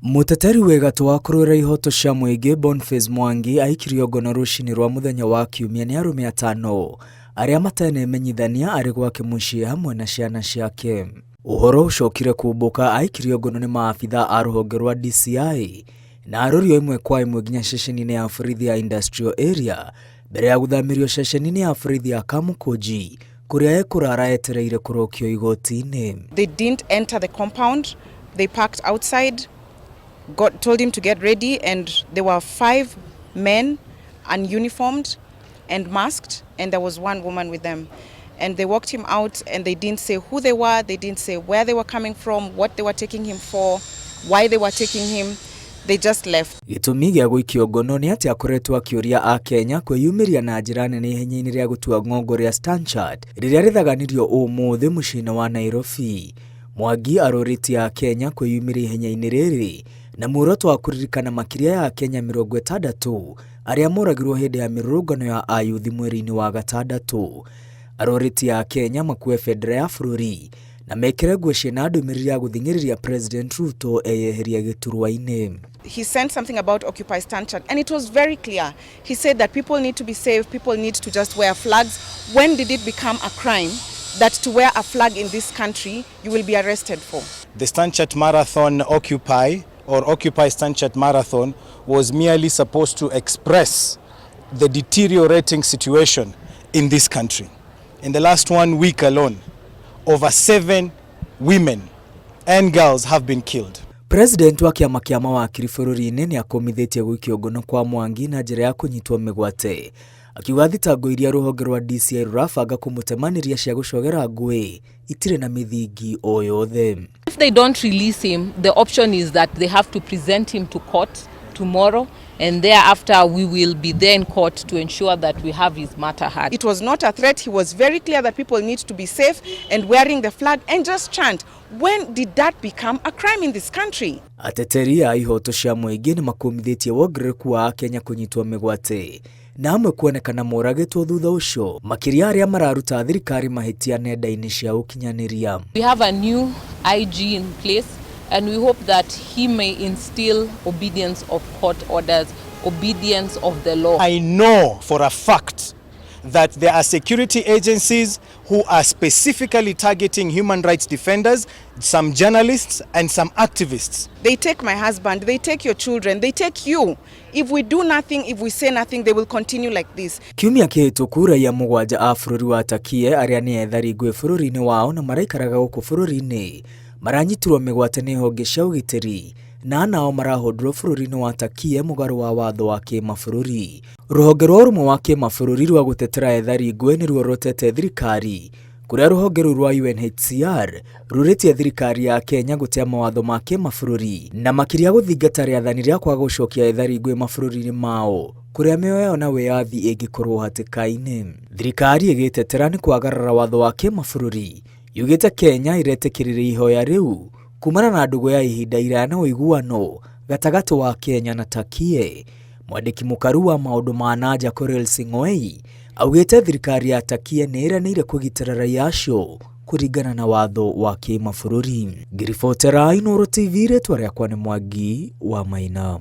Mũteteri wĩ gatũ wa kũrũĩra ihoto cia mũingĩ Boniface Mwangi aikirio ngono rũcinĩ rwa mũthenya wa Kiumia nĩ arũme atano arĩa matenemenyithania arĩ gwake mũciĩ hamwe na ciana ciake. Ũhoro ũcokire kumbũka aikirio ngono nĩ maabitha a rũhonge rwa DCI na arorio ĩmwe kwa ĩmwe nginya ceceni-inĩ ya borithi ya Industrial Area mbere ya gũthamĩrio ceceni-inĩ ya borithi ya Kamukunji kũrĩa ekũrara etereire kũrokio igoti-inĩ. They didn't enter the compound. They parked outside, told him to get ready, and there were 5 men, ununiformed and masked, and there was one woman with them. And they walked him out, and they didn't say who they were, they didn't say where they were coming from, what they were taking him for, why they were taking him. They just left. Gĩtũmi gĩa gũikio ngono nĩ atĩ akoretwo akĩũria a Kenya kwĩyumĩria na njĩra nene ihenya-inĩ rĩa gũtua ng'ongo rĩa Stanchart rĩrĩa rĩthaganirio ũmũthĩ mũciĩ-inĩ wa Nairobi. Mwangi arũrĩtie a Kenya kwĩyumĩria ihenya-inĩ rĩrĩ na muoroto wa kũririkana makĩria ya Kenya 60 arĩa moragirwo hĩndĩ ya mĩrũrũngano ya ayuthi mweri-inĩ wa gatandatũ. Arũrĩtie a Kenya makue bendera ya bũrũri na mekĩre nguo ciĩna ndũmĩrĩri ya gũthing'ĩrĩria President Ruto eyeherie gĩturwa-inĩ. He sent something about Occupy Stanchart, and it was very clear. He said that people need to be safe, people need to just wear flags. When did it become a crime that to wear a flag in this country you will be arrested for? The Stanchart Marathon Occupy, or Occupy Stanchart Marathon, was merely supposed to express the deteriorating situation in this country. In the last 1 week alone, over 7 women and girls have been killed. President wa kĩama kĩa mawakiri bũrũri-inĩ nĩ akomithĩtie gũikio ngono kwa Mwangi na njĩra ya kũnyitwo mĩgwate, akiuga thitango iria rũhonge rwa DCI rũrabanga kũmũtemanĩria cia gũcogera ngũĩ itirĩ na mĩthingi o yothe. If they don't release him, the option is that they have to present him to court tomorrow, and thereafter we will be there in court to ensure that we have his matter heard. It was not a threat. He was very clear that people need to be safe and wearing the flag and just chant. When did that become a crime in this country? Ateteri a ihoto cia mũingĩ nĩ makomithĩtie wongerereku wa Kenya kũnyitwo mĩgwate na amwe kuonekana moragĩtwo thutha ũcio, makĩria arĩa mararuta thirikari mahĩtia nenda-inĩ cia ũkinyanĩria. We have a new IG in place, and we hope that he may instill obedience of court orders, obedience of the law. I know for a fact that there are security agencies who are specifically targeting human rights defenders, some journalists and some activists. They take my husband, they take your children, they take you. If we do nothing, if we say nothing, they will continue like this. Kiumia kĩhĩtũku raia mũgwanja a bũrũri wa Turkey arĩa nĩ ethari ngũĩ bũrũri-inĩ wao na maraikaraga gũkũ bũrũri-inĩ maranyitirwo mĩgwate nĩ honge cia ũgitĩri na nao marahũndũrwo bũrũri-inĩ wa Turkey mũgarũ wa watho wa kĩmabũrũri. Rũhonge rwa ũrũmwe wa kĩmabũrũri rwa gũtetera ethari ngũĩ nĩruo rũtete thirikari kũrĩa rũhonge rũu rwa UNHCR rũrĩtie thirikari ya Kenya gũtea mawatho ma kĩmabũrũri na makĩria gũthingata rĩathani rĩa kwaga gũcokia ethari ngũĩ mabũrũri-inĩ mao kũrĩa mĩoyo yao na wĩyathi ĩngĩkorwo hatĩka-inĩ. Thirikari ĩgĩtetera nĩ kwagarara watho wa kĩmabũrũri yugĩte Kenya ĩretĩkĩrĩria ihoya rĩu kumana na ndũgũ ya ihinda iraya na ũiguano gatagatĩ wa Kenya na Turkey. Mwandĩki mũkaru wa maũndũ ma nanja Korir Sing'oei augĩte thirikari ya Turkey nĩ ĩranĩire kũgitĩra raia acio kũringana na watho wa kĩmabũrũri. Ngiribotera Inooro TV, rĩtwa rĩakwa nĩ Mwangi wa Maina.